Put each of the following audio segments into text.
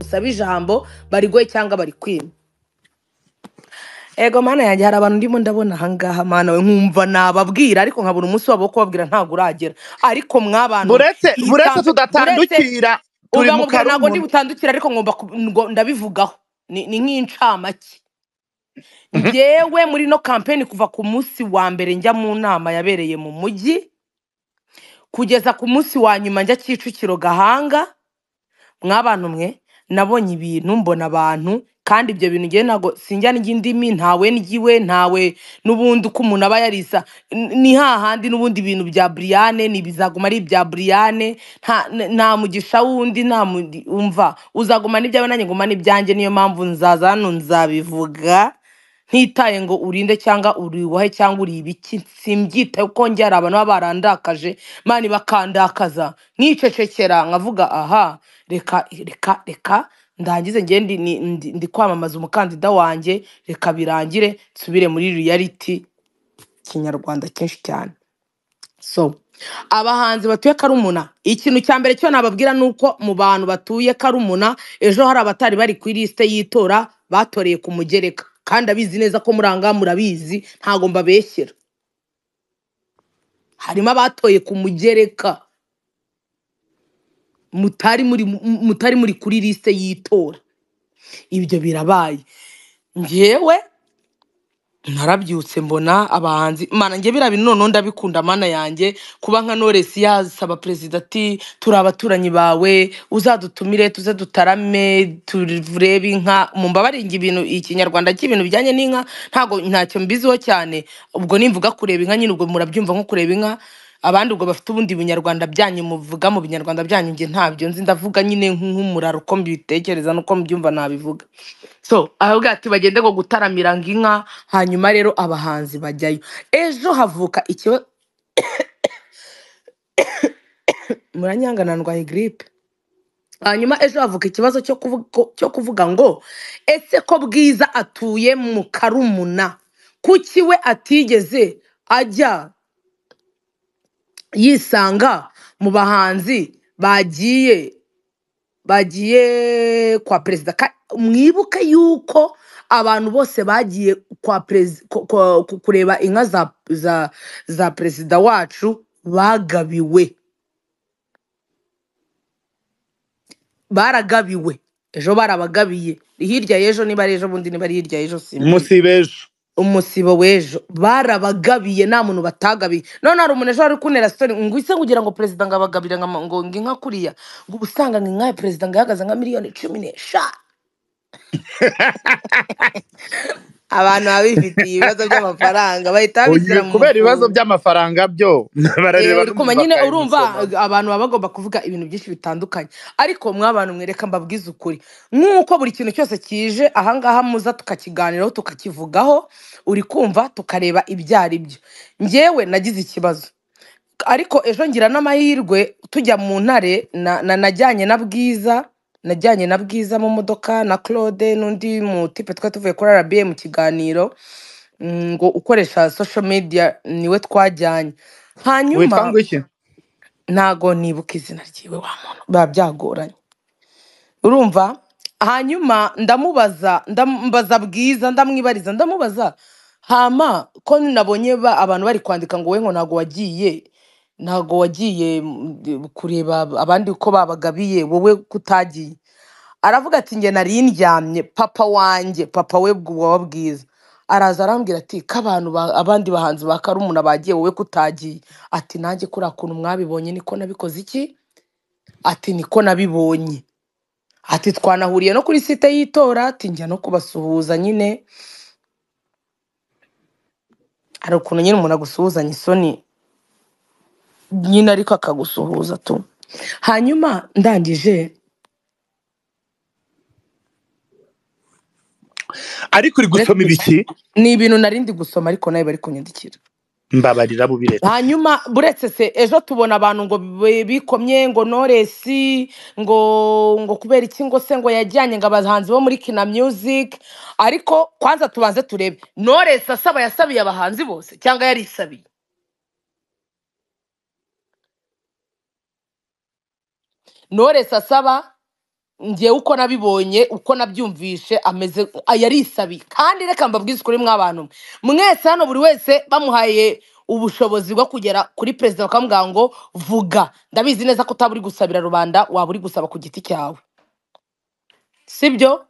Usabe ijambo barigoye cyangwa bari kwima. Ego mana yanjye, hari abantu ndimo ndabona ahangaha, mana we, nkumva nababwira ariko nkabura umunsi wabo wo kubabwira, ntabwo uragera. Ariko mwabantu Buretse iyi buretse buretse tudatandukira, turi uba mu nkubwira ntabwo ndi Karumuna. butandukira, ariko ngomba ndabivugaho ni nk'incamake. Njyewe muri no kampeni kuva ku munsi wa mbere njya mu nama yabereye mu mujyi kugeza ku munsi wa nyuma njya Kicukiro Gahanga, mwabantu mwe, nabonye ibintu, mbona abantu, kandi ibyo bintu ngewe ntabwo sinjya ndya indimi, ntawe ndyiwe, ntawe n'ubundi uko umuntu aba yarisa ni hahandi n'ubundi ibintu bya Briane ni bizaguma ari ibya Briane, nta mugisha wundi, nta umva uzaguma n'ibyawe nanjye nguma n'ibyanjye. Niyo mpamvu nzaza hano nzabivuga ntitaye ngo urinde cyangwa uriwahe cyangwa uri ibiki, simbyitaye kuko njye hari abantu baba barandakaje mani bakandakaza nkicecekera nkavuga aha reka reka reka ndangize njye ndi kwamamaza umukandida wanjye, reka birangire nsubire muri reality. Kinyarwanda cyinshi cyane. So abahanzi batuye Karumuna, ikintu cya mbere cyo nababwira ni uko mu bantu batuye Karumuna ejo hari abatari bari ku ilisite y'itora batoreye ku mugereka, kandi abizi neza ko muranga murabizi, ntago mbabeshyera. Harimo abatoye ku mugereka mutari muri kuri lisite y'itora. Ibyo birabaye. Njyewe narabyutse mbona abahanzi, mana njye biriya bintu noneho ndabikunda mana yanjye, kuba nka Knowless yasaba perezida ati turi abaturanyi bawe, uzadutumire tuze dutarame turebe inka. Mumbabarire ibintu ikinyarwanda cy'ibintu bijyanye n'inka ntago ntacyo mbiziho cyane, ubwo nimvuga kureba inka nyine ubwo murabyumva nko kureba inka, abandi ubwo bafite ubundi binyarwanda byanyu muvuga mu binyarwanda byanyu, njye ntabyo nzi, ndavuga nyine nk'umuraro uko mbitekereza n'uko mbyumva nabivuga. So aravuga ati bagende ngo gutaramira ngo inka, hanyuma rero abahanzi bajyayo. Ejo havuka ikibazo, muranyangana ndwaye grippe. Hanyuma ejo havuka ikibazo cyo kuvuga ngo ese ko Bwiza atuye mu Karumuna, kuki we atigeze ajya yisanga mu bahanzi bagiye kwa perezida? Mwibuke yuko abantu bose bagiye kwa kureba inka za perezida wacu bagabiwe, baragabiwe ejo, barabagabiye hirya y'ejo, niba ari ejo bundi, niba ari hirya y'ejo simbizi, Umusibejo umusibo w'ejo barabagabiye, nta muntu batagabiye. None hari umuntu ejo wari kuntera story ngo ise kugira ngo perezida ngo abagabire ngo inka kuriya, ngo uba usanga ngo inka ya perezida ngo ihagaze nka miliyoni 15. Abantu baba bifitiye ibibazo by'amafaranga bahita babishyira mu kubera ibibazo mufungo. by'amafaranga byo barareba Uri kumva nyine, urumva bakayimusoma. abantu baba bagomba kuvuga ibintu byinshi bitandukanye, ariko mwabantu mwereka mbabwize ukuri, nk'uko buri kintu cyose kije ahangaha muza tukakiganiraho tukakivugaho, uri kumva tukareba ibyo ari byo. Njyewe nagize ikibazo, ariko ejo ngira n'amahirwe tujya mu ntare najyanye na Bwiza, najyanye na Bwiza mu modoka na Claude n'undi mutipe twari tuvuye kuri RBA mu kiganiro, ngo ukoresha social media niwe twajyanye. Hanyuma witwa ngo iki? Ntago nibuka izina ryiwe wa muntu, biba byagoranye urumva. Hanyuma ndamubaza, ndambaza Bwiza, ndamwibariza, ndamubaza hama ko nabonye abantu bari kwandika ngo we ngo ntago wagiye, ntago wagiye kureba abandi uko babagabiye, wowe kutagiye. Aravuga ati njye nari ndyamye, papa wanjye, papa we wa Bwiza araza arambwira ati ko abantu abandi bahanzi ba Karumuna bagiye, wowe kutagiye. Ati nanjye kuriya kuntu mwabibonye niko nabikoze iki, ati niko nabibonye, ati twanahuriye no kuri site y'itora, ati njya no kubasuhuza nyine. Hari ukuntu nyine umuntu agusuhuzanya isoni nyine ariko akagusuhuza tu. Hanyuma ndangije. Ariko uri gusoma ibiki? Ni ibintu nari ndi gusoma ariko nawe bari kunyandikira. Mbabarira bubiretse. Hanyuma buretse se ejo tubona abantu ngo bikomye ngo Knowless ngo kubera iki ngo se ngo yajyanye ngo abahanzi bo muri Kina Music, ariko kwanza tubanze turebe Knowless asaba yasabiye abahanzi bose cyangwa yarisabiye? Knowless asaba Ngewe uko nabibonye, uko nabyumvishe, ameze yarisabiye. Kandi reka mbabwize ukuri mw'abantu mwese hano, buri wese bamuhaye ubushobozi bwo kugera kuri perezida bakamubwira ngo vuga, ndabizi neza ko utaba uri gusabira rubanda, waba uri gusaba ku giti cyawe, sibyo?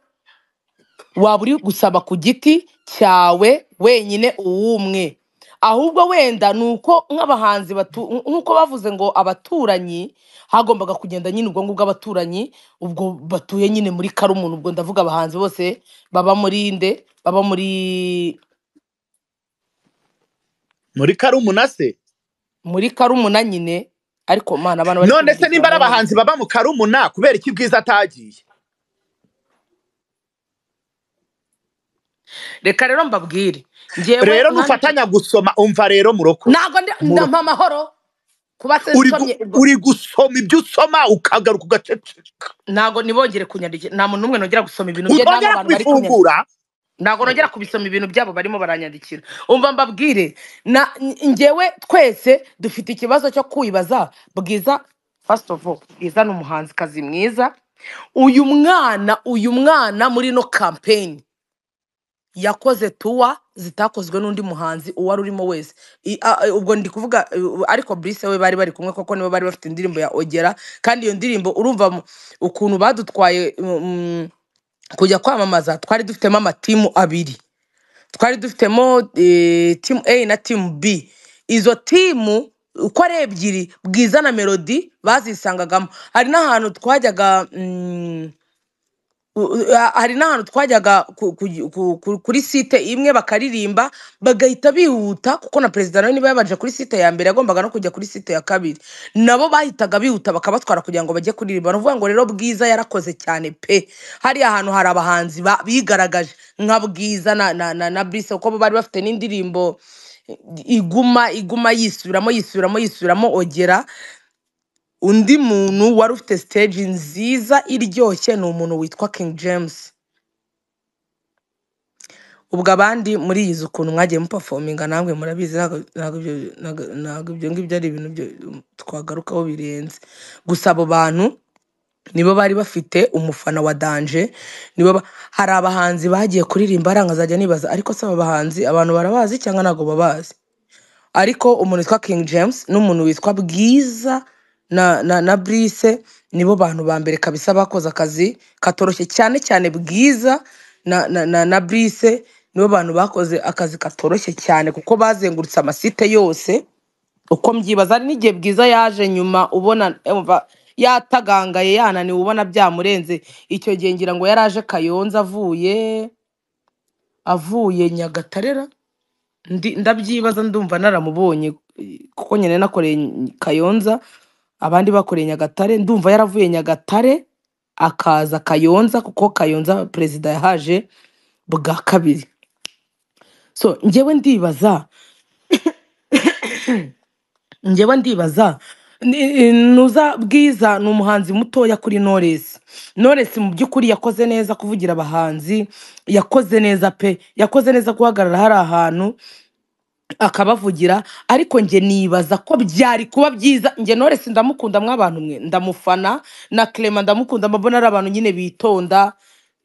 Waba uri gusaba ku giti cyawe wenyine uwumwe. Ahubwo wenda ni uko nk'abahanzi nk'uko bavuze ngo abaturanyi hagombaga kugenda nyine ubwo ngubwo abaturanyi ubwo batuye nyine muri Karumuna, ubwo ndavuga abahanzi bose baba muri nde, baba muri Muri Karumuna se? Muri Karumuna nyine. Ariko mana, abantu bari None se kunyandikira nimba ari nawe. abahanzi baba mu Karumuna, kubera iki Bwiza atagiye? Reka rero mbabwire, njyewe Rero nkanjye nufatanya gusoma, umva rero muroko ntabwo ndampa amahoro kuba se nsomye ubwo. Uri gusoma ibyo usoma ukagaruka ugaceceka. Ntabwo nibongere kunyandikira, nta muntu n'umwe nongera gusoma ibintu bye, n'abo Utongera bantu bari kunyandikira kubifungura. Ntabwo nongera kubisoma ibintu byabo barimo baranyandikira. Umva mbabwire, na njyewe twese dufite ikibazo cyo kwibaza Bwiza. First of all, Bwiza ni umuhanzikazi mwiza. Uyu mwana muri ino campaign yakoze tuwa zitakozwe n'undi muhanzi uwo ari urimo wese. Ubwo ndi kuvuga ariko Brice we bari bari kumwe, koko nibo bari bafite indirimbo ya Ogera. Kandi iyo ndirimbo urumva ukuntu badutwaye kujya kwamamaza, twari dufitemo amatimu abiri, twari dufitemo timu A na timu B. Izo timu uko ari ebyiri, Bwiza na Melody bazisangagamo. Hari n'ahantu twajyaga kuri site imwe bakaririmba bagahita bihuta, kuko na perezida nawe niba yabanje kuri site ya mbere yagombaga no kujya kuri site ya kabiri, nabo bahitaga bihuta bakabatwara kugira ngo bajye kuririmba. Ni ukuvuga ngo rero Bwiza yarakoze cyane pe. Hariya hantu hari abahanzi bigaragaje nka Bwiza na Brice, kuko bo bari bafite n'indirimbo iguma yisubiramo yisubiramo yisubiramo, Ogera. Undi muntu wari ufite stage nziza iryoshye ni umuntu witwa King James. Ubwo abandi muriyizi ukuntu mwagiye muperforminga, namwe murabizi, ntabwo ibyo ngibyo ari ibintu twagarukaho birenze. Gusa abo bantu nibo bari bafite umufana wa danje, nibo hari abahanzi bagiye kuririmba arangazajya nibaza, ariko se aba bahanzi abantu barabazi cyangwa ntabwo babazi? Ariko umuntu witwa King James n'umuntu witwa Bwiza na Brice nibo bantu ba mbere kabisa bakoze akazi katoroshye. Cyane cyane Bwiza na Brice nibo bantu bakoze akazi katoroshye cyane, kuko bazengurutse amasite yose. Uko mbyibaza, hari n'igihe Bwiza yaje nyuma ubona umva, yatagangaye, yananiwe, ubona byamurenze. Icyo gihe ngira ngo yaraje Kayonza avuye Nyagatare. Ndabyibaza, ndumva naramubonye kuko nyine nakoreye Kayonza, abandi bakoreye Nyagatare. Ndumva yaravuye Nyagatare akaza Kayonza, kuko Kayonza perezida yahaje bwa kabiri. So njyewe ndibaza nuza Bwiza ni umuhanzi mutoya kuri Knowless. Knowless mu by'ukuri yakoze neza kuvugira abahanzi, yakoze neza pe, yakoze neza guhagarara hari ahantu akabavugira. Ariko njye nibaza ko byari kuba byiza. Njye Knowless ndamukunda mw'abantu mwe, ndamufana, na Clement ndamukunda, mbona ari abantu nyine bitonda,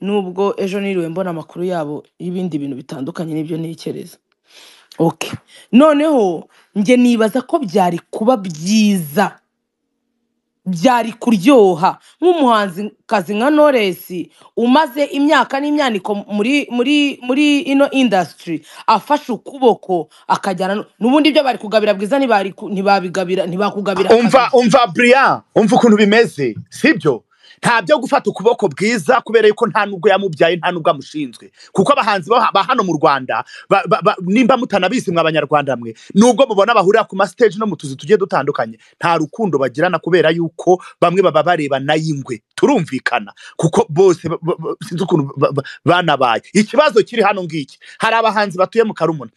nubwo ejo niriwe mbona amakuru yabo y'ibindi bintu bitandukanye n'ibyo ntekereza. Okay, noneho njye nibaza ko byari kuba byiza, byari kuryoha nk'umuhanzikazi nka Knowless umaze imyaka n'imyaniko muri ino industry afashe ukuboko akajyana n'ubundi ibyo bari kugabira Bwiza ntibabigabira, ntibakugabira Umva. kabiri. Umva Brian, umva ukuntu bimeze, sibyo? Nta byo gufata ukuboko Bwiza, kubera yuko nta nubwo yamubyaye, nta nubwo amushinzwe, kuko abahanzi ba hano mu Rwanda nimba mutanabizi mwe abanyarwanda mwe, nubwo mubona bahurira ku ma stage no mu tuzi tugiye dutandukanye, nta rukundo bagirana, kubera yuko bamwe baba bareba nayingwe. Turumvikana? Kuko bose sinzi ukuntu banabaye. Ikibazo kiri hano ngiki: hari abahanzi batuye mu Karumuna.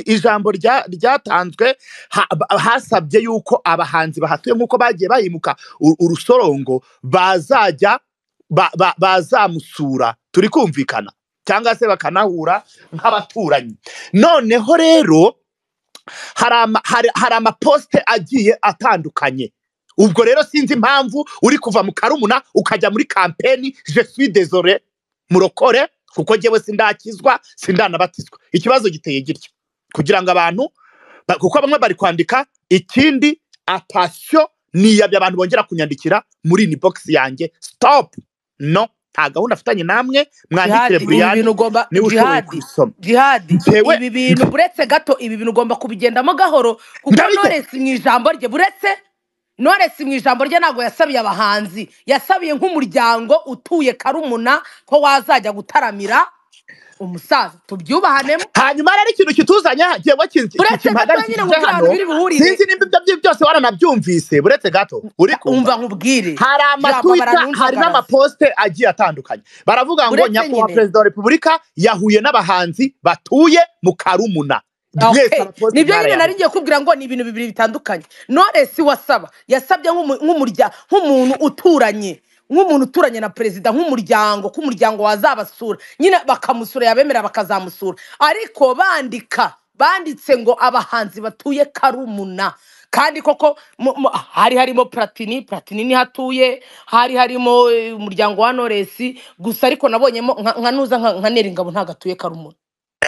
Ijambo ryatanzwe hasabye yuko abahanzi bahatuye, nk'uko bagiye bayimuka urusorongo, bazajya bazamusura, turi kumvikana, cyangwa se bakanahura nk'abaturanyi. Noneho rero hari amaposite agiye atandukanye. Ubwo rero sinzi impamvu uri kuva mu Karumuna ukajya muri kampeni. Je suis désolé murokore, kuko njyewe sindakizwa sindanabatizwa. Ikibazo giteye gitya kugira ngo abantu kuko bamwe bari kwandika ikindi atasiyo niyabye abantu bongera kunyandikira muri inbox yanjye. Stop, no, nta gahunda afitanye namwe. Mwandikire Jihadi, ibi Brian bintu ugomba niba ushoboye Jihadi, kubisoma. Jihadi, Njyewe ibi bintu buretse gato, ibi bintu ugomba kubigendamo gahoro, kuko ndabijya Knowless mu ijambo rye, buretse Knowless mu ijambo rye ntabwo yasabiye abahanzi, yasabiye nk'umuryango utuye Karumuna ko wazajya gutaramira umusaza, tubyubahanemo. Hanyuma rero ikintu kituzanye njyewe Buretse gato kimpagarikishije nyine nkubwire ahantu hano, biri buhurire. sinzi nimba ibyo byose waranabyumvise. Buretse gato uri kumva Umva nkubwire, hari Jambo amatwita, hari baranunjagaraza. n'amaposite agiye atandukanye baravuga ngo Buretse nyakubahwa nyine perezida wa repubulika yahuye n'abahanzi batuye mu Karumuna. Mwese Okay. amaposite Nibyo nyine nari mwarayahuye. ngiye kubwira ngo ni ibintu bibiri bitandukanye. Knowless wasaba yasabye nk'umuntu uturanye, nk'umuntu uturanye na perezida, nk'umuryango, ko umuryango wazabasura nyine bakamusura, yabemera bakazamusura. Ariko banditse ngo abahanzi batuye Karumuna, kandi koko hari harimo Platini, Platini niho atuye, hari harimo umuryango wa Knowless gusa, ariko nabonyemo nka Nuza nka Neringabo ntabwo atuye Karumuna.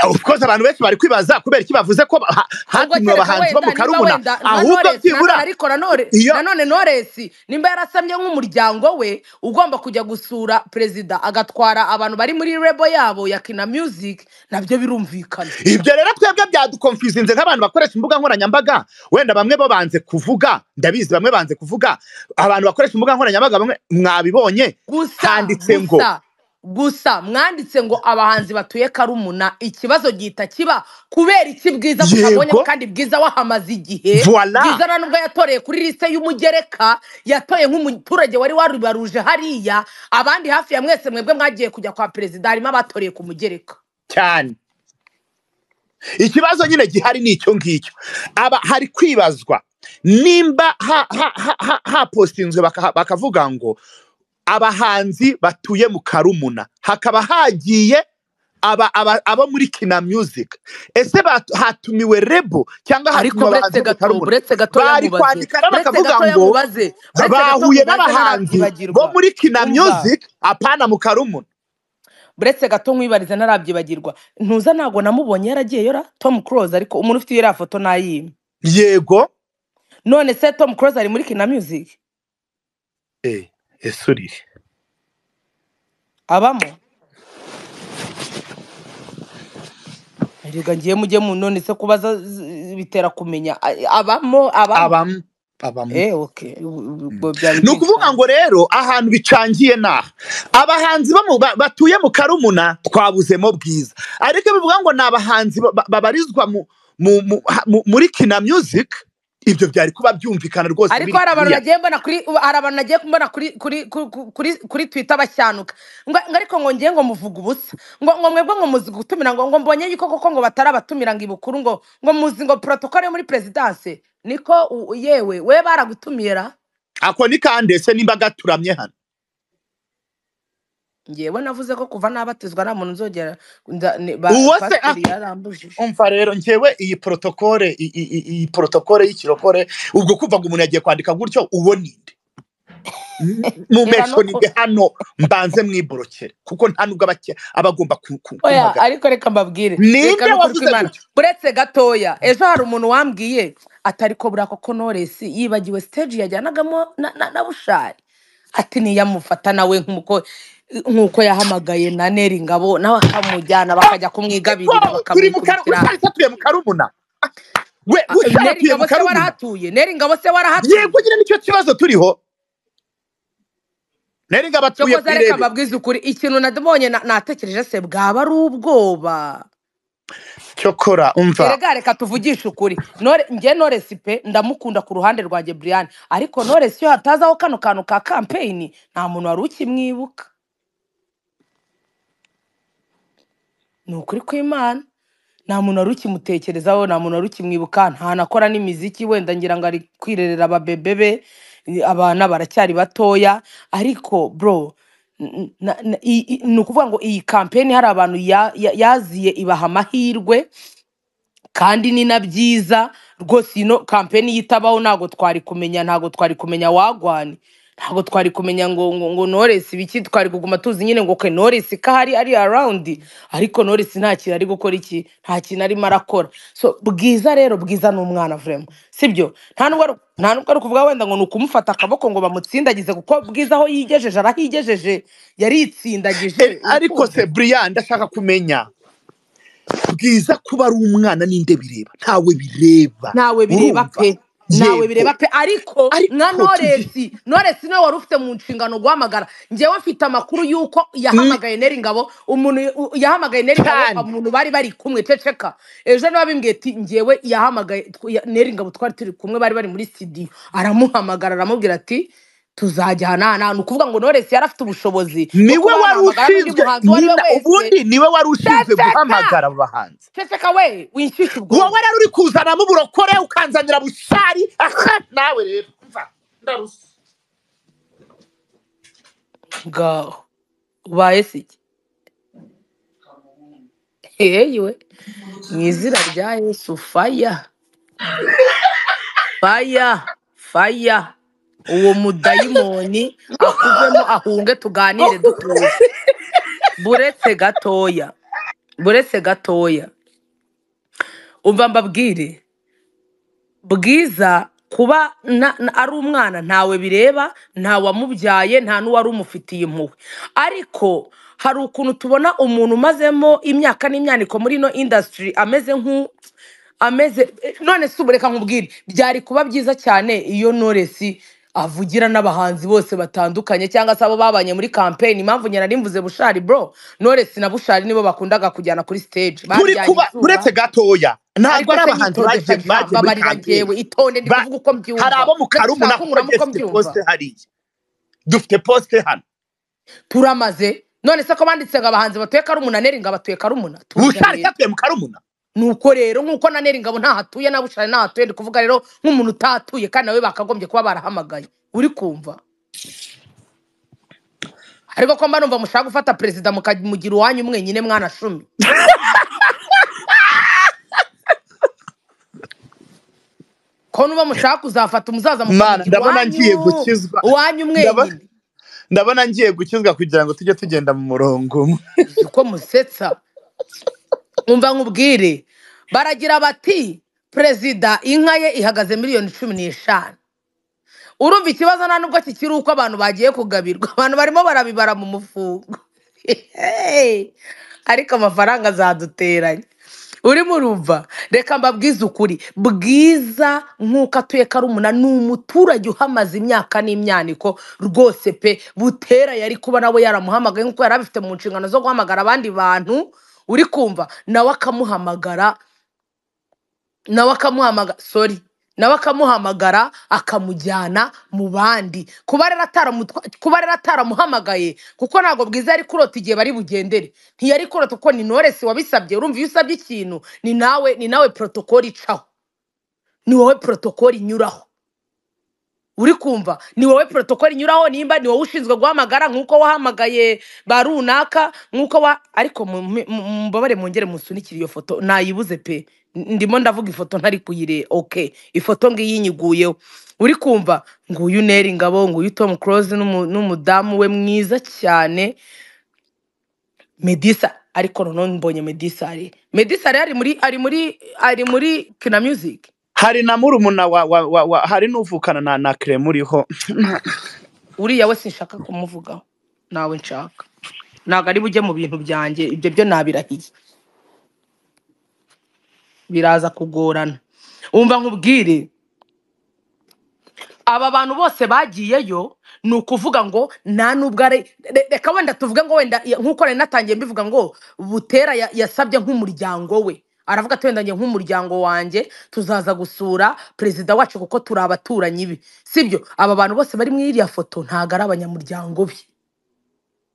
Of course abantu benshi bari kwibaza kubera iki bavuze ko Ahubwo hatumiwe kereka abahanzi bo wenda mu nimba Karumuna, wenda nka ahubwo Knowless byibura nanone, ariko nanone iyo nanone Knowless nimba yarasamye nk'umuryango we ugomba kujya gusura perezida agatwara abantu bari muri rebo yabo ya Kina Music, nabyo birumvikana. Ibyo rero twebwe byadukonfuzinze nk'abantu bakoresha imbuga nkoranyambaga. Wenda bamwe bo banze kuvuga, ndabizi bamwe banze kuvuga, abantu bakoresha imbuga nkoranyambaga bamwe mwabibonye, Gusa handitse ngo gusa gusa mwanditse ngo abahanzi batuye Karumuna, ikibazo gihita kiba kubera iki Bwiza mutabonyemo, yego kandi Bwiza wahamaze igihe. Voila. Bwiza nta nubwo yatoreye kuri liste y'umugereka, yatoye nk'umuturage wari warubaruje hariya, abandi hafi ya mwese mwebwe mwagiye kujya kwa perezida harimo abatoreye ku mugereka cyane. Ikibazo nyine gihari ni icyo ngicyo, aba hari kwibazwa nimba hapostinzwe bakavuga ngo abahanzi batuye mu Karumuna, hakaba hagiye abo muri Kina Music. Ese hatumiwe rebo cyangwa Ariko hatumiwe abahanzi buretse bo mu gato, Karumuna? buretse gatoya Bari nkubaze, kwandika rero buretse bakavuga gatoya ngo nkubaze, buretse gato bahuye nkubaze n'abahanzi bo ntarabyibagirwa. muri Kina Umva, Music, apana mu Karumuna. Buretse gato nkwibarize ntarabyibagirwa. Ntuza ntabwo namubonye yaragiye yora Tom Close, ariko umuntu ufite iriya foto nayimwe. Yego. None se Tom Close ari muri Kina Music? Ese urire Abamo? Erega ngiye mujye mu none se kubaza bitera kumenya. Abamo abamo. Abamo abamo. Okay, ubwo byari Ni ukuvuga byinshi. ngo rero ahantu bicangiye naha abahanzi batuye mu Karumuna twabuzemo Bwiza, ariko bivuga ngo ni abahanzi babarizwa muri Kina Music, ibyo byari kuba byumvikana rwose Ariko biri hari abantu clear. nagiye mbona kuri, hari abantu nagiye mbona kuri kuri kuri kuri Twitter bashyanuka ngo ariko ngo ngiye ngo muvuga ubusa, ngo mwebwe ngo muzi gutumira, ngo mbonye yuko koko ngo batarabatumira ngo ibukuru, ngo muzi ngo protocole yo muri presidence niko yewe we baragutumira. Ako ni kande se nimba gaturamye hano? Ngewe navuze ko kuva nabatizwa nta muntu nzongera Uwo se pasiteri yarambujije. Umva rero njyewe iyi protocole iyi protocole y'ikirokore, ubwo kuva ngo umuntu yagiye kwandika gutyo, uwo ninde? Era no Mumesho ninde hano mbanze mwiborokere, kuko nta nubwo aba agomba Oya, kumpagara. ariko reka mbabwire, reka Ninde n'ukuri wavuze kw'Imana, gutyo? buretse gatoya, ejo hari umuntu wambwiye atari ko buriya koko Knowless yibagiwe stage yajyanagamo na Bushari, ati niyamufata nawe nk'uko yahamagaye na Neri Ngabo nawe akamujyana bakajya kumwigabirira Turi mu bakamwikubitira. Bushari se atuye mu Karumuna? We Bushari Neri atuye mu Ngabo se Karumuna? warahatuye? Neri Ngabo se warahatuye? Yego nyine nicyo kibazo turiho. Neri Ngabo atuye Cyokoza ku reka irebe. mbabwize ukuri, ikintu nabonye natekereje se bwaba ari ubwoba. Cyokora umva. Erega reka tuvugishe ukuri, nge Knowless pe ndamukunda ku ruhande rwanjye Brian, ariko Knowless iyo hatazaho kano kantu ka campaign nta muntu wari ukimwibuka. Ni ukuri kw'Imana nta muntu wari ukimutekerezaho, nta muntu wari ukimwibuka, ntanakora n'imiziki, wenda ngira ngo ari kwirerera ababebe be, abana baracyari batoya. Ariko bro, ni ukuvuga ngo iyi campaign hari abantu yaziye ibaha amahirwe, Kandi ni na byiza rwose. Ino kampeni yitabaho ntabwo twari kumenya, ntabwo twari kumenya wagwane, ntabwo twari kumenya ngo Knowless ibiki. Twari kuguma tuzi nyine ngo ke Knowless ko ahari ari around, ariko Knowless nta kintu ari gukora, iki nta kintu arimo arakora. So Bwiza rero, Bwiza ni umwana vraiment, sibyo? Nta nubwo ari ukuvuga wenda ngo ni ukumufata akaboko ngo bamutsindagize, kuko Bwiza aho yigejeje arahigejeje, yaritsindagije. Ariko Uri kumva? Se Brian, ndashaka kumenya, Bwiza kuba ari umwana ninde bireba? Ntawe bireba. Ntawe bireba. Urumva? Pe, ntawe Yego. bireba pe, ariko nka Ariko tugi Knowless niwe wari ufite mu nshingano guhamagara. Njyewe mfite amakuru y'uko yahamagaye Neri Ngabo, umuntu yahamagaye Neri Ngabo, cyane. Umuntu bari kumwe. Ceceka, ejo niba bimbwiye ati njyewe yahamagaye Neri Ngabo twari turi kumwe, bari muri studio, aramuhamagara aramubwira ati tuzajya aha n'aha. Ni ukuvuga ngo Knowless yari afite ubushobozi bwo Niwe kuba wari yanahamagara n'undi ushinzwe muhanzi uwo ari we nyina wese. Ubundi niwe wari ushinzwe Ceceka, guhamagara abo bahanzi. Ceceka we, winshyushya ubwonko. Wowe rero uri kuzanamo uburokore ukanzanira Bushari. Aha nawe rero mva ndarusa. Ngaho ubaye se iki? Yewe, mu izina rya Yesu, faya faya faya, uwo mudayimoni akuvemo ahunge, tuganire dutuje. Buretse gatoya, buretse gatoya, umva mbabwire. Bwiza kuba ari umwana ntawe bireba, nta wamubyaye, nta n'uwari umufitiye impuhwe. Ariko hari ukuntu tubona umuntu umazemo imyaka n'imyaniko muri ino industry ameze nk'u ameze none se ubu reka nkubwire, byari kuba byiza cyane iyo Knowless avugira n'abahanzi bose batandukanye cyangwa se abo babanye muri campaign. Impamvu nyina mvuze Bushari, bro, Knowless na Bushari nibo bakundaga kujyana kuri stage, Turi baryanye kuba izuba. Uretse gatoya, ntabwo Ariko ari se abahanzi nyitonde, bagiye Shagisha, bagiye muri mbabarira campaign. njyewe itonde, ndi kuvuga uko Hari mbyumva. abo mu Ndetse Karumuna, ushaka kuko kunkuramo uko dufite mbyumva. poste hariya, dufite poste hano. Turamaze. None se ko banditse ngo abahanzi batuye Karumuna, Neri ngo abatuye Karumuna, tuza Bushari rero. cyatuye mu Karumuna. Nuko rero nkuko na Neri Ngabo ntahatuye na Bushari ntahatuye, ndi kuvuga rero nk'umuntu utahatuye kandi nawe bakagombye kuba barahamagaye. Uri kumva? Ariko ko mba numva mushaka gufata perezida mukamugira uwanyu mwenyine, mwana shumi. Ko nuba mushaka kuzafata umuzaza Mana, mukamugira ndabona ngiye uwanyu gukizwa. uwanyu mwenyine. Ndabona ngiye gukizwa kugira ngo tujye tugenda mu murongo umwe. Uzi ko musetsa? Umva nkubwire, baragira bati perezida inka ye ihagaze miliyoni 15. Urumva ikibazo nta nubwo kikiri uko abantu bagiye kugabirwa, abantu barimo barabibara mu mufungo. Hey! Ariko amafaranga azaduteranya. Urimo urumva? Reka mbabwize ukuri, Bwiza nk'uko atuye Karumuna ni umuturage uhamaze imyaka n'imyaniko rwose pe. Butera yari kuba nawe yaramuhamagaye nk'uko yari abifite mu nshingano zo guhamagara abandi bantu. Uri kumva? Nawe akamuhamagara, nawe akamuhamagara, sorry, nawe akamuhamagara akamujyana mu bandi. Kuba rero ataramuhamagaye, kuko ntabwo Bwiza yari kurota igihe bari bugendere, ntiyari kurota, kuko ni Knowless wabisabye. Urumva, iyo usabye ikintu ni nawe protocol icaho, ni wowe protocol inyuraho. Uri kumva? Ni wowe protocol inyuraho, nimba ni wowe ushinzwe guhamagara nk'uko wahamagaye ba runaka, nk'uko wa ariko mubabare mwongere musunikire iyo foto, nayibuze pe. Ndimo ndavuga ifoto ntari kuyire. Okay, ifoto ngiyi nyiguyeho. Uri kumva? Nguyu Neri Ngabo, nguyu Tom Close n'umudamu we mwiza cyane Medisa. Ariko noneho mbonye Medisa, ari Medisa rero ari muri Kina Music. Hari na murumuna wa hari n'uvukana na Clem uriho. Uriya we sinshaka kumuvugaho, nawe nshaka ntabwo ari bujye mu bintu byanjye, ibyo byo nabirahiye, biraza kugorana. Umva nkubwire, aba bantu bose bagiyeyo ni ukuvuga ngo nta nubwo ari reka wenda tuvuge ngo wenda nk'uko nari natangiye mbivuga ngo Butera yasabye nk'umuryango we, aravuga ati wenda njye nk'umuryango wanjye tuzaza gusura perezida wacu kuko turi abaturanyi be. Sibyo? Aba bantu bose bari muri iriya foto ntabwo ari abanyamuryango be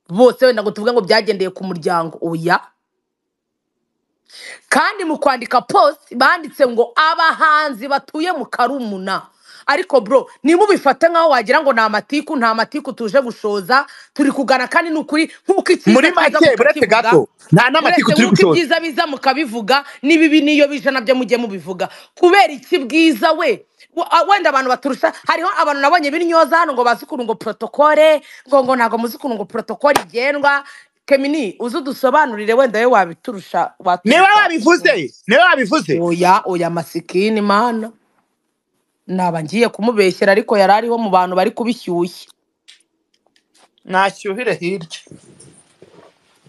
bose, wenda ngo tuvuge ngo byagendeye ku muryango, oya. Kandi mu kwandika post banditse ngo abahanzi batuye mu Karumuna. Ariko bro, nimubifate nk'aho wagira ngo ni amatiku, nta matiku tuje gushoza, turi kugana kandi ni ukuri nk'uko icyiza Muri kiza make, buretse mukakivuga, gato, nta n'amatiku uretse turi nk'uko gushoza. ibyiza biza mukabivuga, n'ibibi niyo bije nabyo mujye mubivuga. Kubera iki Bwiza we wenda abantu baturusha, hariho abantu nabonye b'intyoza hano ngo bazi ukuntu ngo protokole, ngo ntabwo muzi ukuntu ngo protokole igendwa. Kemini, uze udusobanurire, wenda we wabiturusha, Niba waturusha. wabivuze, niba wabivuze. Oya oya, masikini mana, naba ngiye kumubeshyera, ariko yari ariho mu bantu bari kubishyushya. Nashyuhire hirya.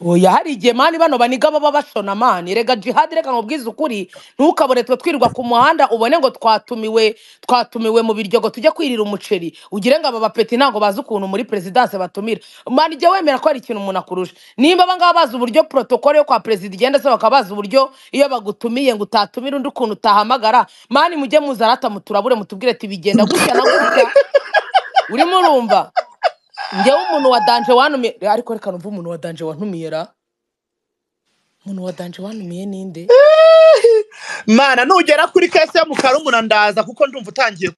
Oya, hari igihe mani bano baniga baba bashona mani. Rega Jihad, reka nkubwize ukuri, ntukabone twe twirirwa ku muhanda ubone ngo twatumiwe mu biryogo tujye kwirira umuceri, ugire ngo aba bapeti ntabwo bazi ukuntu muri perezidanse batumira. Mani, jya wemera ko hari ikintu umuntu akurusha. Nimba aba ngaba bazi uburyo protokole yo kwa perezida igenda, se bakaba bazi uburyo iyo bagutumiye ngo utatumira undi ukuntu utahamagara, mani mujye muza rata muturabure mutubwire ati bigenda gutya na gutya. Urimo urumva? Njyewe umuntu wa danje wantumiye, ariko reka numve umuntu wa danje wantumiye ra. Umuntu wa danje wantumiye ninde? Mana, nugera kuri kese yo mu Karumuna ndaza, kuko ndumva utangiye.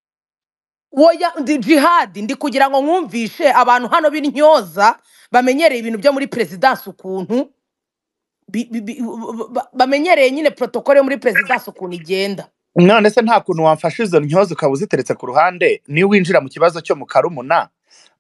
Oya, ndi Jihad, ndi kugira ngo nkumvishe abantu hano b'intyoza bamenyereye ibintu byo muri perezidansi ukuntu bamenyereye nyine protokole yo muri perezidansi ukuntu igenda. None se nta kuntu wamfasha izo ntyoza ukaba uziteretse ku ruhande, niyo winjira mu kibazo cyo mu Karumuna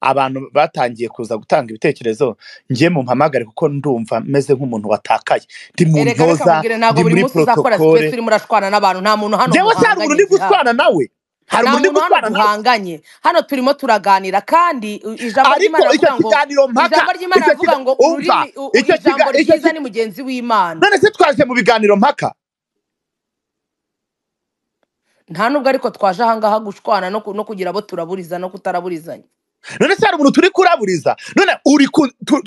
abantu batangiye kuza gutanga ibitekerezo, njye mumpamagare kuko ndumva meze nk'umuntu watakaye, ndi mu Erega reka ntyoza, nkubwire, ntabwo ndi buri muri munsi uzakora protokole. space urimo urashwana n'abantu. Nta muntu hano Njyewe se hari umuntu muhanganye ndi Jihad. gushwana nawe? Hari Nta umuntu ndi muntu hano gushwana nawe? duhanganye, hano turimo turaganira. Kandi ijambo Ariko ry'Imana icyo riravuga ngo, kiganiro mpaka, ijambo ry'Imana icyo riravuga ngo umva, ururimi icyo ijambo icyo ryiza ni mugenzi w'Imana. None se twaje mu biganiro mpaka? Nta nubwo ariko twaje ahangaha gushwana no kugira abo turaburiza no kutaraburizanya. None se hari umuntu turi kuraburiza? None uri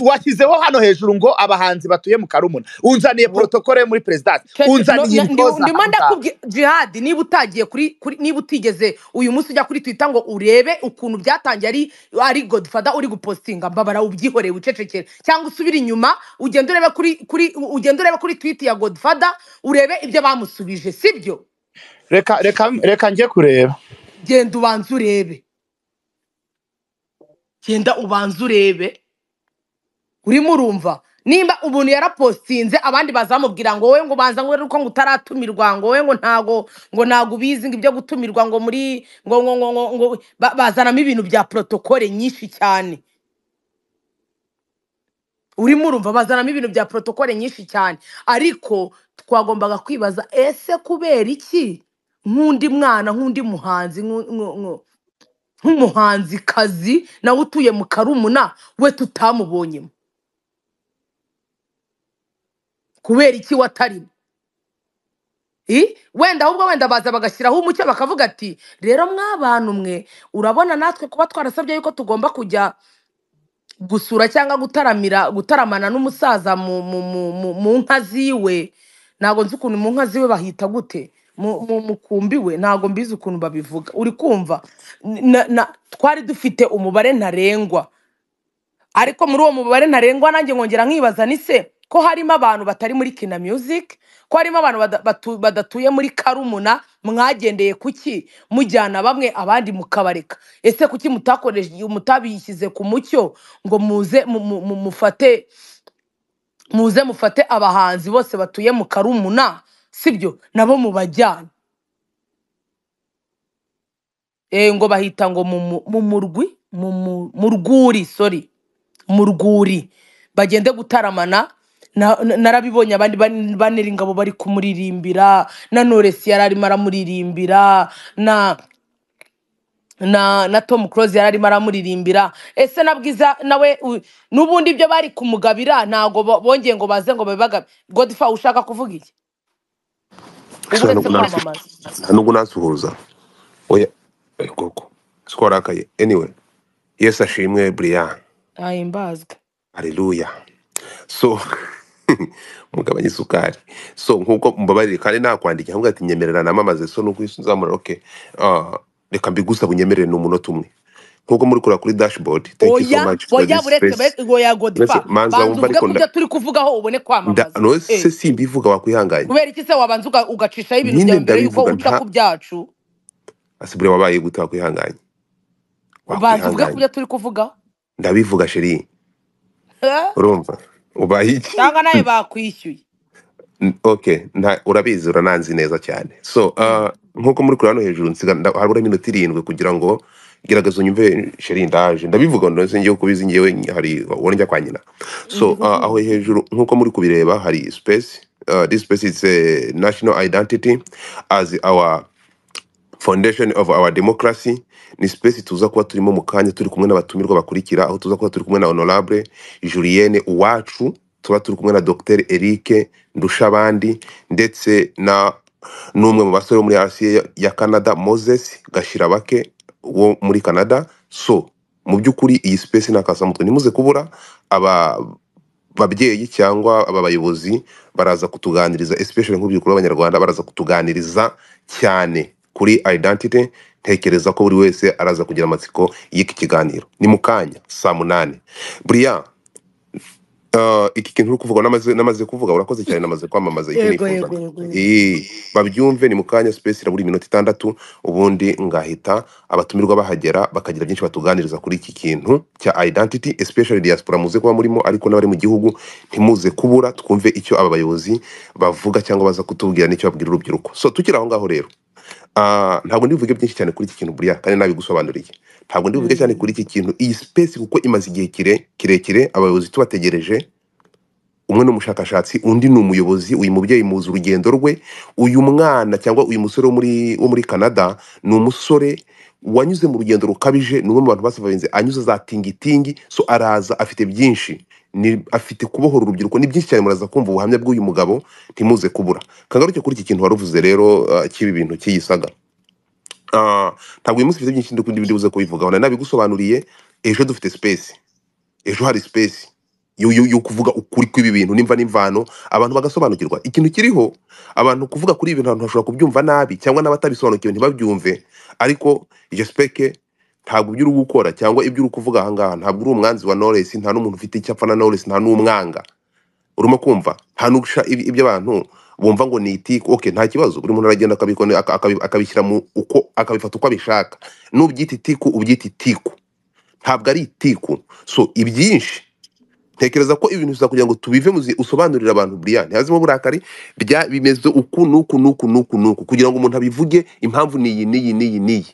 washyizeho hano hejuru ngo abahanzi batuye mu Karumuna, unzaniye protokole yo muri perezidansi, unzaniye intyoza ndimo ahangaha. ndakubwira Jihad, niba utagiye kuri niba utigeze uyu munsi ujya kuri Twitter ngo urebe ukuntu byatangiye, ari Godfather uri gupostinga, mbabara ubyihoreye wicecekere, cyangwa usubire inyuma ugende urebe kuri ugende urebe kuri tweet ya Godfather urebe ibyo bamusubije, sibyo? Reka reka reka njye kureba. Genda ubanze urebe, genda ubanze urebe. Urimo urumva? Nimba umuntu yarapostinze abandi bazamubwira ngo wowe ngo banza ngo uko ngo utaratumirwa, ngo wowe ngo ntago ubizi ngo ibyo gutumirwa ngo muri ngo ngo ngo ngo, ngo bazanamo ibintu bya protokole nyinshi cyane. Urimo urumva? Bazanamo ibintu bya protokole nyinshi cyane. Ariko twagombaga kwibaza, ese kubera iki nk'undi mwana, nk'undi muhanzi, nk'umuhanzikazi nawe utuye mu Karumuna we tutamubonyemo? Kubera iki watarimo? Wenda ahubwo wenda baza bagashyiraho umucyo bakavuga ati rero mwabantu mwe, urabona natwe kuba twarasabye yuko tugomba kujya gusura cyangwa gutaramana n'umusaza mu nka ziwe. Ntabwo nzi ukuntu mu nka ziwe bahita gute, mu mukumbi we, ntabwo mbizi ukuntu babivuga. Uri kumva? Twari dufite umubare ntarengwa, ariko muri uwo mubare ntarengwa nanjye nkongera nkibaza ni se ko harimo abantu batari muri Kina Music, ko harimo abantu badatuye muri Karumuna, mwagendeye kuki mujyana bamwe abandi mukabareka? Ese kuki mutakoresheje, mutabishyize ku mucyo ngo muze mufate, muze mufate abahanzi bose batuye mu Karumuna, sibyo, nabo mubajyana? Ngo bahita ngo mu murwi, mu rwuri, sorry, mu rwuri bagende gutaramana. Narabibonye abandi banera ingabo bari kumuririmbira, na Knowless yari arimo aramuririmbira, na Tom Close yari arimo aramuririmbira. Ese na Bwiza nawe n'ubundi ibyo bari kumugabira ntago bongeye ngo baze ngo babibagabe. Godfa, ushaka kuvuga iki? Nta Uretse nubwo kwamamaza. nta nubwo nasuhuza. Oya, koko siko warakaye. Anyway, Yesu ashimwe Brian. Ahimbazwe. Haleluya. So mugabanye isukari. So nkuko mbabarire kandi nakwandikiye ahubwo ati nyemerera namamaze, so nuko nzamura okay. Reka mbigusaba unyemerere ni umunota umwe. Nkuko muri kureba kuri dashboard, thank you so Oya much for oya, this buretse space. oya Uretse Godfa, manza banza wumva uvuge ariko ku byo turi kuvugaho ubone kwamamaza. no se simbivuga wakwihanganye. Kubera iki se wabanza ugacishaho ibintu Nyine byawe mbere yuko ndabivuga uca nta ku byacu? Asibure wabaye gute? Wakwihanganye, Ubanza uvuge ku wakwihanganye. byo turi kuvugaho. Ndabivuga sheri, Eh? urumva ubaye iki? Cyangwa nawe bakwishyuye. Okay, urabizi, urananzi neza cyane. So nkuko muri kuri hano hejuru nsiga harabura iminota 7 kugira ngo gerageza unyumve sheri, ndaje ndabivuga ndetse ngiye kubizi ngewe hari uwo njya kwa nyina. So Ndi aho kukumva. hejuru nkuko muri kubireba hari space. This space is a national identity as our foundation of our democracy. Ni space tuza kuba turimo mu kanya turi kumwe n'abatumirwa bakurikira, aho tuza kuba turi kumwe na Honorable Julienne Uwacu, tuba turi kumwe na Dr Eric Ndushabandi, ndetse na n'umwe mu basore bo muri RCA ya Canada, Moses Gashirabake wo muri Canada. So mu by'ukuri iyi space ni akasamutwe, ntimuze kubura. Aba babyeyi cyangwa aba bayobozi baraza kutuganiriza, especially nk'urubyiruko rw'Abanyarwanda, baraza kutuganiriza cyane kuri identity. Ntekereza ko buri wese araza kugira amatsiko y'iki kiganiro. Ni mu kanya saa 8. Brian, iki kintu uri kuvuga namaze kuvuga, urakoze cyane, namaze kwamamaza icyo Yego, nifuzaga. yego, yego, yego. Babyumve, ni mu kanya space irabura iminota 6, ubundi ngahita abatumirwa bahagera bakagira byinshi batuganiriza kuri iki kintu cya identity, especially diaspora muze kuba murimo, ariko n'abari mu gihugu ntimuze kubura, twumve icyo aba bayobozi bavuga cyangwa baza kutubwira n'icyo babwira urubyiruko. So tukiri aho ngaho rero, ntabwo ndibuvuge byinshi cyane kuri iki kintu buriya, kandi nabigusobanuriye. Ntabwo ndibuvuge cyane Mm. kuri iki kintu, iyi space, kuko imaze igihe kirekire abayobozi tubategereje. Umwe ni umushakashatsi, undi ni umuyobozi. Uyu mubyeyi muzi urugendo rwe. Uyu mwana cyangwa uyu musore wo muri Canada ni umusore wanyuze mu rugendo rukabije, ni umwe mu bantu basafarinze, anyuze za tingitingi. So araza afite byinshi, ni afite kubohora urubyiruko, ni byinshi cyane. Muraza kumva ubuhamya bw'uyu mugabo, ntimuze kubura. Kagaruke kuri iki kintu waruvuze rero, cy'ibi bintu cy'iyi saga. Ntabwo uyu munsi mfite byinshi ndibuze kubivugaho, nari nabigusobanuriye. Ejo dufite space, ejo hari space yo kuvuga ukuri kw'ibi bintu nimva n'imvano, abantu bagasobanukirwa ikintu kiriho. Abantu kuvuga kuri ibi bintu, abantu bashobora kubyumva nabi cyangwa n'abatabisobanukiwe ntibabyumve, ariko j'espère que ntabwo ibyo uri gukora cyangwa ibyo uri kuvuga aha ngaha, ntabwo uri umwanzi wa Knowless, nta n'umuntu ufite icyo apfa na Knowless, nta n'umwanga urimo kumva, nta n'usha ibyo abantu bumva ngo ni itiku. Okay, nta kibazo, buri muntu aragenda akabishyira mu uko akabifata uko abishaka. Nubyita itiku ubyita itiku, ntabwo ari itiku. So ibyinshi ntekereza ko ibintu biza kugira ngo tubive muzi, usobanurire abantu Brian, ntihazimo uburakari, bya bimeze uku nuku nuku nuku nuku, kugira ngo umuntu abivuge impamvu ni iyi n'iyi n'iyi n'iyi,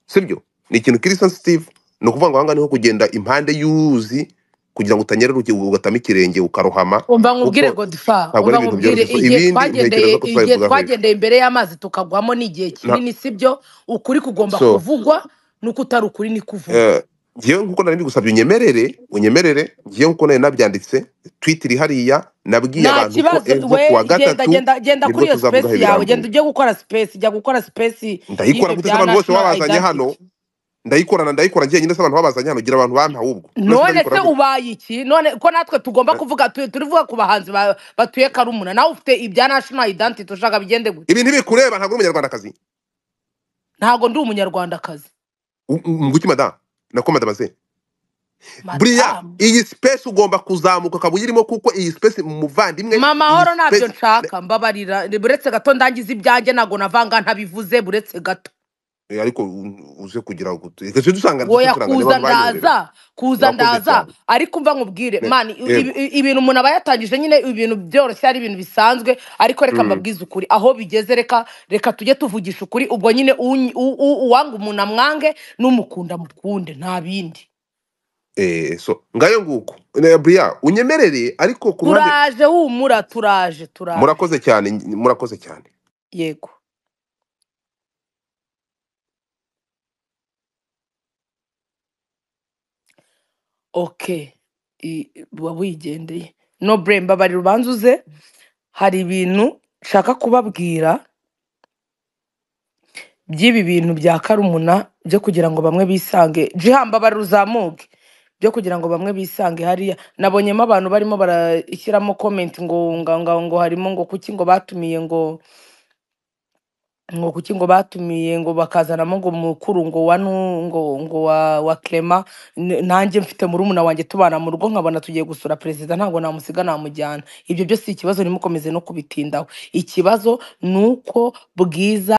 sibyo? Ni ikintu kiri sensitive. Ni ukuvuga ngo ahangaha niho kugenda impande y'uruzi kugira ngo utanyerera ugatama ikirenge ukarohama, Umva nkubwire kuko Godfa, ntabwo ari umva ibintu nkubwire, byoroshye. So igihe ibindi twagendeye, ntekereza ko igihe tuzabivugaho ejo. twagendeye imbere y'amazi tukagwamo ni igihe Na kinini, sibyo? Ukuri kugomba so kuvugwa, nuko utari ukuri ni kuvugwa. Ngewe nkuko nari mbigusabye unyemerere, ngewe nkuko nari nabyanditse tweet iri hariya, nabwiye Nta abantu ko kibazo, ejo we kuwa genda gatatu genda genda nibwo kuri iyo tuzavugaho space yawe, genda ibirambuye. ujye gukora space, jya gukora space Ndayikora y'ibyo gute se bya abantu bose national babazanye hano? identity. Ndayikora njyenyine se abantu babazanye hano? Gira abantu bampa ahubwo. None se None ndabikora se gute? ubaye iki? None ko natwe tugomba kuvuga, turivuga ku bahanzi batuye Karumuna, nawe ufite ibya national identity ushaka bigende gute? Ibi ntibikureba, ntabwo uri umunyarwandakazi. Ntabwo ndi umunyarwandakazi. Nguki madamu, nako madamaze buriya Madamu iyi space ugomba kuzamuka ukaba uyirimo, kuko iyi space muvandimwe, mama iyi horo ntabyo space nshaka, mbabarira, buretse gato ndangiza ibyanjye, ntabwo navanga ntabivuze, buretse gato. Ariko uze kugira ngo tujye dusanga Woya duturangane kuza abantu banyobewe. ndaza, kuza Urakoze ndaza, cyane. ariko umva nkubwire mani, Yego. ibintu umuntu aba yatangije nyine, ibintu byoroshye ari ibintu bisanzwe, ariko reka mbabwize ukuri aho bigeze, reka tujye tuvugisha ukuri. Ubwo nyine uwanga umuntu amwange, n'umukunda mukunde, nta bindi. So ngayo nguko. Bria unyemerere, ariko ku ruhande Turaje humura, turaje turaje. Murakoze cyane, murakoze cyane. Yego. Okay, uba wigendeye no bre, mbabarira ubanza uze, hari ibintu nshaka kubabwira by'ibi bintu bya Karumuna, byo kugira ngo bamwe bisange. Jiha mbabarira uzamuke, byo kugira ngo bamwe bisange hariya. Nabonyemo abantu barimo barashyiramo comment ngo ngo ngo ngo harimo ngo kuki ngo batumiye ngo ngo kuki ngo batumiye ngo bakazanamo ngo mukuru ngo wa ngo ngo wa Clement. Nanjye mfite murumuna wanjye tubana mu rugo, nkabona tugiye gusura perezida, ntabwo namusiga namujyana. Ibyo byose si ikibazo, ntimukomeze no kubitindaho. Ikibazo ni uko Bwiza